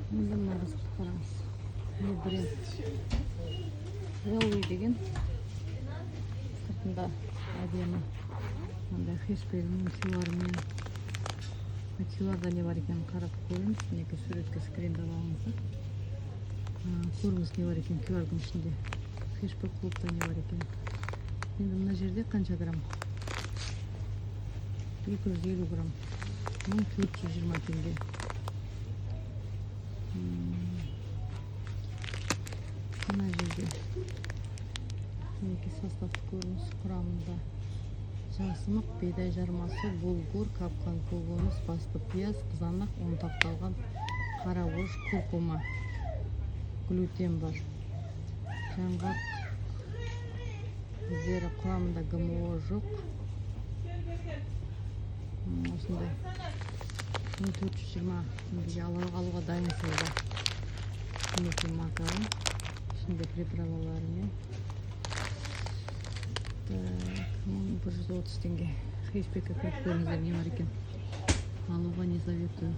Енді мына қызықты қараңыз, не бренд? Релли деген. Сыртында әдемі мындай хэштегімен, QR-мен. QR-да не бар екенін қарап көреміз. Мінекей, суретке скриндап алыңыздар. Көріңіз, не бар екен QR-дың ішінде. Хэшбек клубта не бар екен? Енді мына жерде қанша грамм? 250 грамм, 1420 теңге. Мына жерде, мінекей, составты көріңіз. Құрамында жасымық, бидай жармасы, булгур, капқан көкөніс, басты пияз, қызанақ, ұнтақталған қара бұрыш, куркума, глютен бар, жаңғақ іздері. Құрамында ГМО жоқ. Осындай 1420 теңгеге алуға дайынсыз ба? Мінекей, макарон ішінде приправаларымен. Так, 1130 теңге. Хейшбекке кіріп көріңіздер, не бар екен. Алуға не советую.